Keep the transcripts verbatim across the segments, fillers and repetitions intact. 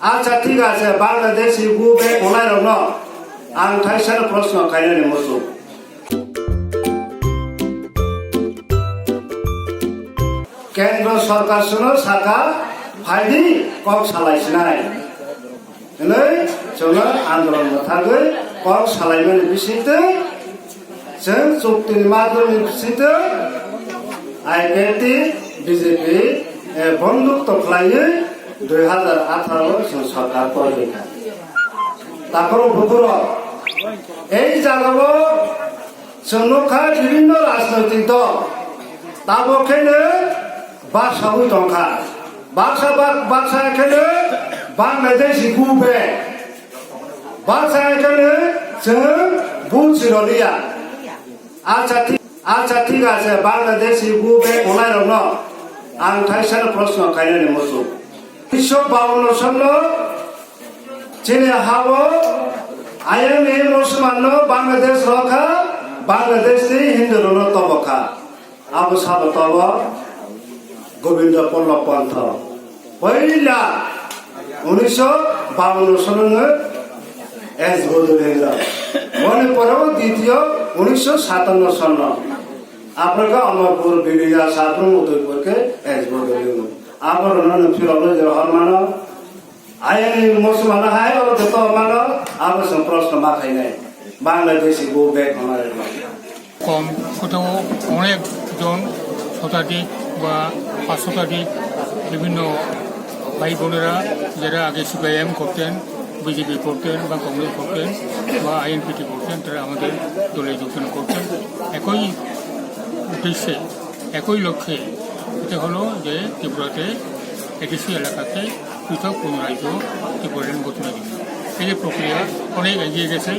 Acha, thik ase, Bangladeshi bo bek onai rokno ang thaisa proshno khainani muchung. Kendro sorkar sono saka phaidi kok salai sinai. Hinwi chwngno andolon mwthagwi kok salaimani bisingtwi chwng chuktini madhyamni bisingtwi I P F T, B J P, eh, bonduk toklaiwi dui hazar atharo o chwng sorkar porikha. Takhoro bukhuro ei jagao chwng nukha bibhinno rajnoitik dol tabok kheno baksawi tongkha. Baksa bak-, baksa kheno Bangladeshi bo bek. Baksa kheno chwng bo chiroliya. Acha thik, acha thik ase, Bangladeshi bo bek onai rokno ang thaisa proshno khainani muchung. Unisho bawanno sonno chini hao ayangni musulmanno Bangladesh rokha, Bangladesh ni Hindu rokno tobokha. Abo sabo tobo Gobindo Pallab Pantha. Poila unisho bawanno sonno S Bodolendra. Boni pore o ditiyo unisho satanno sonno. Aproka Amarpur, Bibiya, Sabrum, Udaipur ke S Bodolendra. Abo rono nung phirolo je hormano. Ayangni musulmano hai oro joto mano, abo chwng proshno ma khainai. Bangladeshi bo bek amare. কম, কোথাও অনেকজন শতাধিক বা পাঁচ শতাধিক বিভিন্ন ভাই বোনেরা, যারা আগে সিপিআইএম করতেন, বিজেপি করতেন বা কংগ্রেস করতেন বা আইএনপিটি করতেন, তারা আমাদের দলে যোগদান করতেন। একই উদ্দেশ্যে, একই লক্ষ্যে, এটা হলো যে ত্রিপুরাতে এডিসি এলাকাতে পৃথক কোনো রাজ্য ত্রিপুরাল্যান্ড গঠনের জন্য। এই যে প্রক্রিয়া অনেক এগিয়ে গেছে,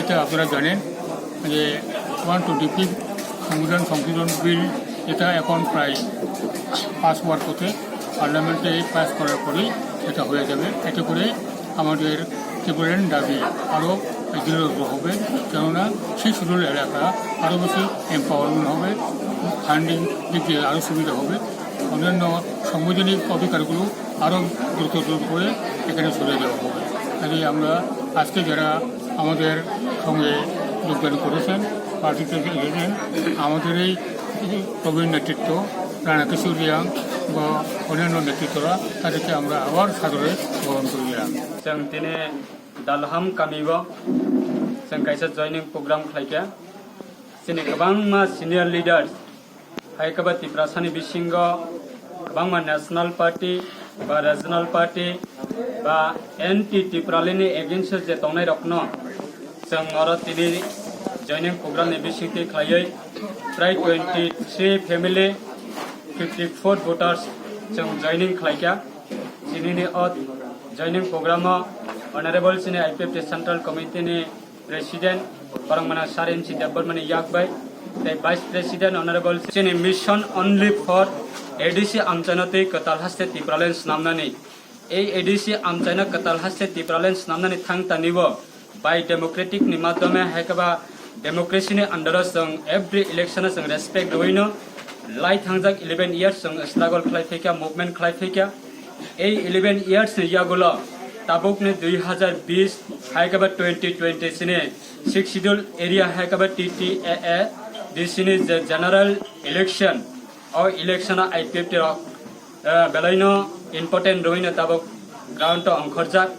এটা আপনারা জানেন যে ওয়ান টোয়েন্টি ফিফথ সংবিধান সংশোধন বিল, এটা এখন প্রায় পাস হওয়ার পথে, পার্লামেন্টে পাস করার পরেই এটা হয়ে যাবে। এতে করে আমাদের ত্রিপুরাল্যান্ড দাবি আরও দৃঢ় হবে, কেননা সেই শিডিউল এলাকা আরও বেশি এম্পাওয়ারমেন্ট হবে, ফান্ডিং দিক দিয়ে আরও সুবিধা হবে, অন্যান্য সাংবিধানিক অধিকারগুলো আরও গুরুত্ব করে এখানে সরিয়ে দেওয়া হবে। কাজেই আমরা আজকে যারা আমাদের সঙ্গে যোগদান করেছেন, পার্টিতে এসেছেন, আমাদের এই প্রবীণ নেতৃত্ব রানা কিশোর রিয়াং বা অন্যান্য নেতৃত্বরা, তাদেরকে আমরা আবার সাদরে বরণ করিলাম। Chwng tini Dalham kamio chwng kaisa joining program khlaikha. Chini kwbangma senior leaders, hai khe ba Tiprasani bisingo kwbangma national party ba regional party ba anti Tipralandni against o je tongnai rokno chwng oro tini joining program ni bisingtwi khlaiwi prai twenty three family, fifty four voters chwng joining khlaikha. Chinini o joining program o Honorable chini I P F T Central Committee ni President Parangmana Sir M C Debbarmani yakbai tei Vice President Honorable chini mission only for A D C amchaina tei kwtal haste Tipraland snamnani. Ei A D C amchaina kwtal haste Tipraland snamnani thang tanibo bai democratic ni madhyome hai khe ba democracy ni under o chwng every election o chwng respect rwino lai thangjak eleven years chwng struggle khlai phaikha, movement khlai phaikha. Ei eleven years ni yagulo tabukni dui hazar bish hai khe ba twenty twenty sini six schedule area hai khe ba T T A A D C ni je general election, o election o I P F T rok, eh, belaino important rwino tabuk ground o ongkhorjak.